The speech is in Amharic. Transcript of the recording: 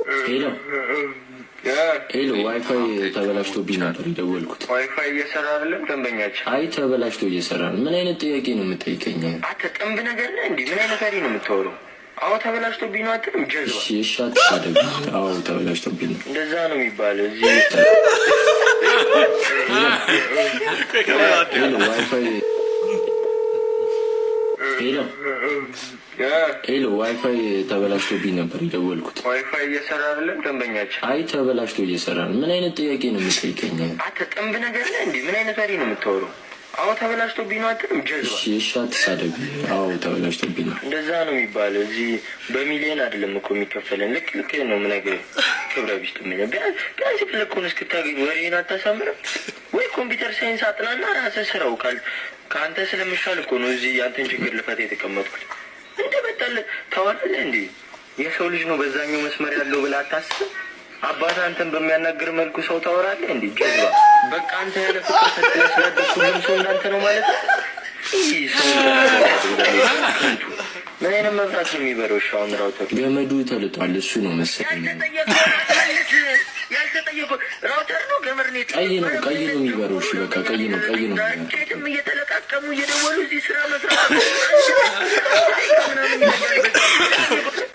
Hello hello፣ WiFi ተበላሽቶብኝ ነበር የደወልኩት። ዋይፋይ እየሰራ አይደለም ደንበኛችን። አይ፣ ተበላሽቶ እየሰራ ነው። ምን አይነት ጥያቄ ነው የምጠይቀኝ? አንተ ጥንብ ነገር ነህ እንዴ? ምን አይነት ወሬ ነው የምታወራው? አዎ ተበላሽቶብኝ ነው አትልም? ጀዝባ። እሺ፣ አትሳደብ። አዎ ተበላሽቶብኝ ነው። እንደዛ ነው የሚባለው እዚህ። Hello WiFi፣ hello hello፣ WiFi ተበላሽቶብኝ ነበር የደወልኩት። ዋይፋይ እየሰራ አይደለም ደንበኛችን። አይ፣ ተበላሽቶ እየሰራ ነው። ምን አይነት ጥያቄ ነው የምጠይቀኝ? አንተ ጥንብ ነገር ነህ እንዴ? ምን አይነት ወሬ ነው የምታወራው? አዎ ተበላሽቶብኝ ነው አትልም? ጀዝባ። እሺ፣ አትሳደብ። አዎ ተበላሽቶብኝ ነው። እንደዛ ነው የሚባለው እዚህ። በሚሊዮን አይደለም እኮ የሚከፈለን። ልክ ልክ ነው የምነግርህ። ክብረ ቢስ ጥመኛ። ቢያንስ ቢያንስ የፈለግከውን እስክታገኝ ወሬን አታሳምርም ወይ? Computer science አጥናና ራስህ ስራው። ከአንተ ስለምሻል እኮ ነው እዚህ ያንተን ችግር ልፈታ የተቀመጥኩት። እንደ መጣልህ ታወራለህ እንዴ? የሰው ልጅ ነው በዛኛው መስመር ያለው ብለህ አታስብም? አባት አንተን በሚያናግር መልኩ ሰው ታወራለህ እንዴ? ጀዝባ። በቃ አንተ ያለ ፍቅር ሰጥተህ ስላደግክ ሁሉም ሰው እንዳንተ ነው ማለት ነው። ይህ ሰው ምን አይነት መብራት ነው የሚበረው? እሺ አሁን router ገመዱ ተልጧል። እሱ ነው መሰለኝ። ያልተጠየቀው router ነው ገመድ ነው? ቀይ ነው፣ ቀይ ነው የሚበረው። እሺ በቃ ቀይ ነው፣ ቀይ ነው የሚበረው። ኬትም እየተለቃቀሙ እየደወሉ እዚህ ስራ መስራት ምናምን።